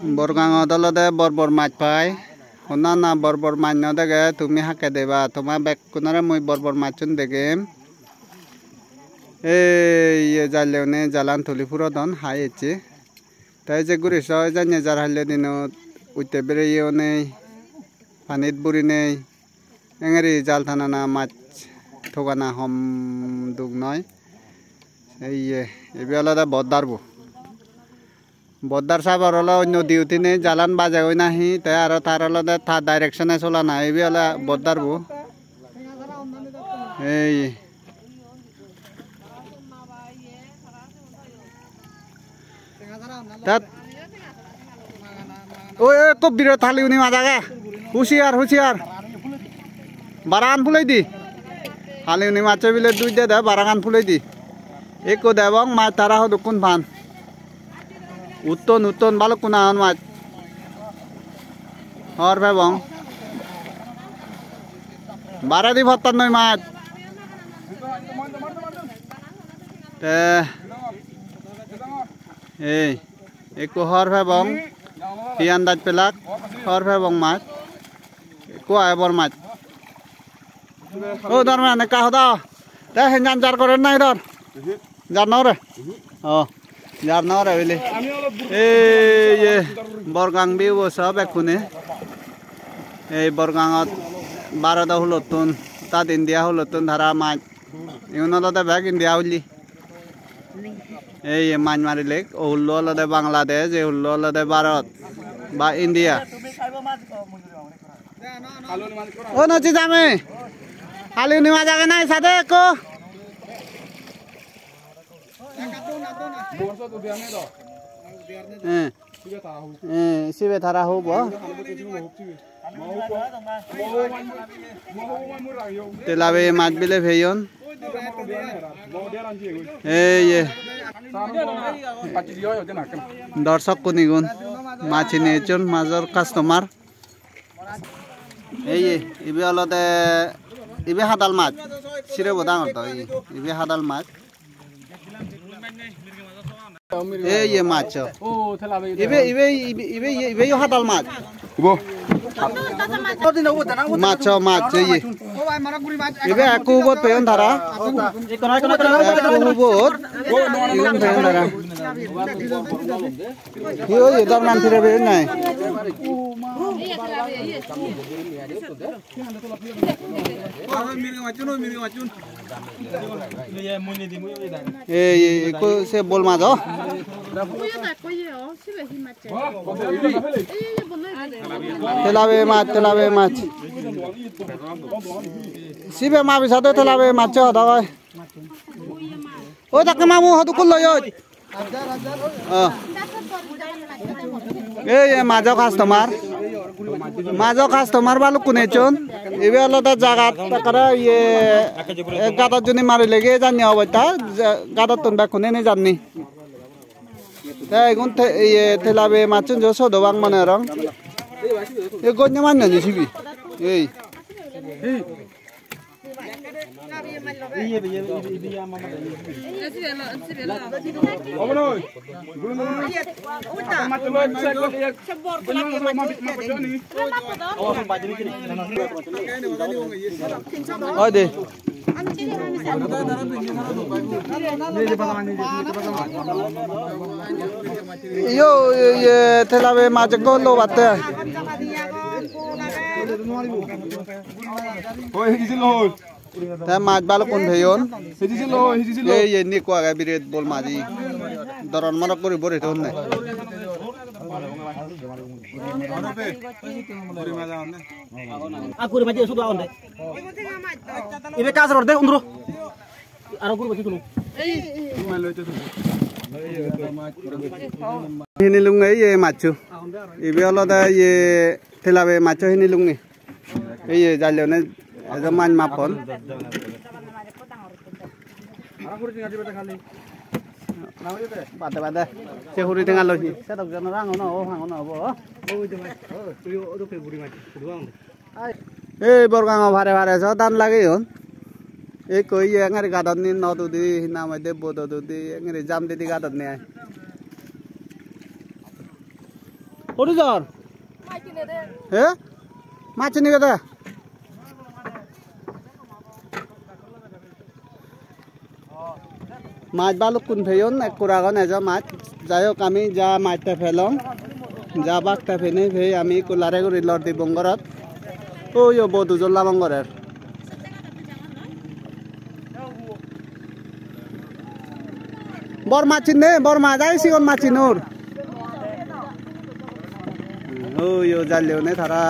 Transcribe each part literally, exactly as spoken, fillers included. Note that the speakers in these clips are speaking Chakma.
Borgangot olode bor bor mach pai. Honna honna bor bor mach no dege, tumi hakke deba. Toma bekkunore mui bor bor machchun degem. Ei ye jalle une jalan tuli purodon, hai ecche. Te je guri so janye jar halle dinot utte bereye onei, panit burinei. Engeri jal tanana mach togana hom duk noi. Ei ye, ibe olode boddar bo. Boddar sabor ole onno duty nei, jalan bajegoi nahi, te aro tar olode ta direction-e solana, ibe ole boddar bo. Ei. Tat. Oi, oi, ekko birat hali uni maj age. Husiar, husiar. Baran pulei di. Hali uni macche bile dui de de, barangan pulei di. Ekko debong, mach tara hodukkun pan. Utton, utton, balukkun agon mach. Hor pebong. Baredi pottan noi mach. Te ei ekko hor pebong, hi andaj pelak, hor pebong mach. Ekko age bor mach. O, dor mane ekka hoda. Te henjan jar gorer nai dor. Jar no gore. O, jar no gore bile. Ei ye Borgang view bo so bekkune. Ei Borgangot Bharodo hulottun, tat India hulottun tara mach. Igun olode bek India hulli. Ei ye mach marilek, o hullo olode Bangladesh, ei hullo olode Bharot ba India. O nochi jame. Hali uni maj age nai sade ekko. Eh. Eh, sibe tara hubo. Telabe mach bile peyon. Ei ye. Dorsokkun igun. Mach hini ecchon, major customer. Ei ye, ibe olode, ibe hadal mach. Sirebo dangor do, ei ye, ibe hadal mach. Ei ye mach. Ibe, ibe, ibe, ibe, ibe, ibe yo hadal mach. Ubo. Mach, mach, ei ye. Ibe ekko ubot peyon tara. Ekko ubot. Igun peyon tara. Hi oye, dor man phire beyo nai. Ei, ei, ekko se bol majo. Telabe mach, telabe mach. Sibe ma bisade telabe mach hoda oi. Oi, takke mamu, hodukkun loi oi. Oh. Ei, ei, majo customer. Majo customer balukkun ecchon. Ibe olode jagat ekkere iye, ek gadot juni marilegi janni obosta, ja-, gadottun bekkune nejanni. Te igun te-, iye, telabe machchun jo sodobak mone gorong. Ei gonye mannye ni sibe. Ei. Oi de. Iyo, iye, telabe mach ekko lobatte. Oi, hijil loi. Te mach balukkun peyon. Hijil loi, hijil loi. Ei, ei, indi ekko age biret bol mach. Doron morok guri bori thonne. A guri mach sudu agonde. Ibe kas ror de undro. Aro guri basi tulu. Hini lunge iye machcho. Ibe olode iye telabe machcho hini lunge. Iye jalle one ejo mach mappon. Bade bade. Se huri tenga loi. Se dok jon rang ono, o hang ono obo. Ei Borgango pare pare so dan lageyon. Ekko iye engari gadonni nodudi, hi nang hoide bododudi, engari jam didi gadonni ai. Hodu jor? He? Mach hini gede? Mach balukkun peyon, ekkur agon ejo mach. Jai hok, ami ja mach te pelong, ja bak te pene pei ami ekku lare guri lor dibong gorot. Oyo bo dujon labong gorer. Bor mach hinne, bor mach ai, sigon mach hinor. Oyo jalleyune tara.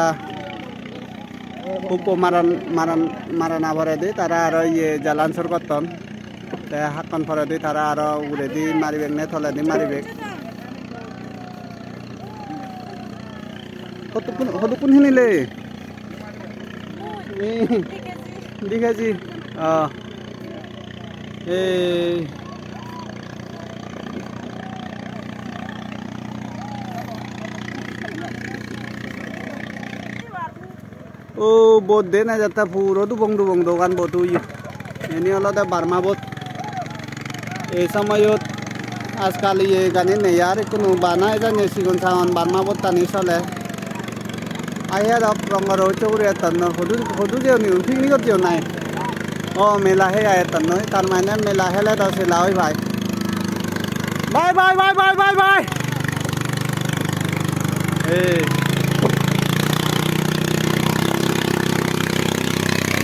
Huppo maran, maran, marana poredi tara aro iye jalan sur gotton. Te hakkon poredi tara aro uguredi maribek ne toledi maribek. Hodukkun, hodukkun hinile? Di keji. Oh. Ei. O, bot de na jatta puro dubong dubong dogan bot oye. Eni olode Burma bot. Ei somoyot ajkal iye gani nei ar, ikkunu bana ejani sigon sagon Burma bottani sole. Ai edok rongor ucche guri etton no. Hudu, hudu jeyon igun, picnic ot jeyon nahi? O, mela hei ai etton noi. Tar mane mela hele do sela oi pai. Bye, bye, bye, bye, bye, bye. Ei.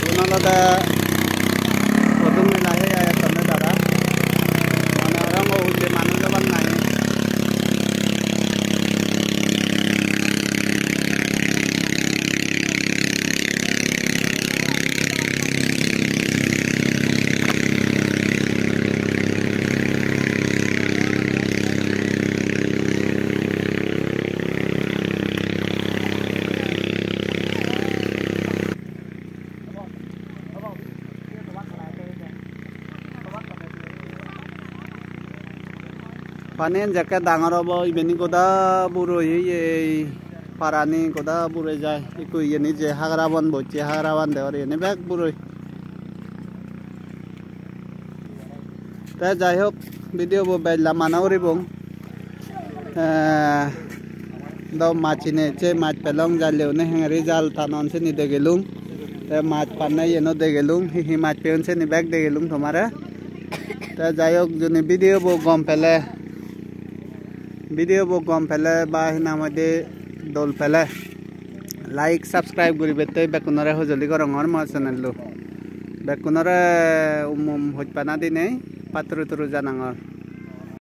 Igun olode Hodung mela hei ai ettonde tara. Mone horong o ujje manuj obak nahi. Paniyan jekke dangor obo, ibeni goda buroi oye, ei parani goda buroi jai. Ikko iyeni je hagrabon bocche, hagrabon degor, iyeni bek buroi. Te jai hok, video bo bej lamba no guribong. Eh, do mach hine, se mach pelong, jalleyune hengeri jal tanon seni degelung. Te mach panne iyeno degelung, hi hi mach peyon seni bek degelung tomare. Te jai hok, juni video bo gom pele, video bo gom pele ba hi nang hoide dol pele, like, subscribe guribette bekkunore hojoli gorongor mo channel-lo. Bekkunore um um hojpana dinei patturu turu janangor.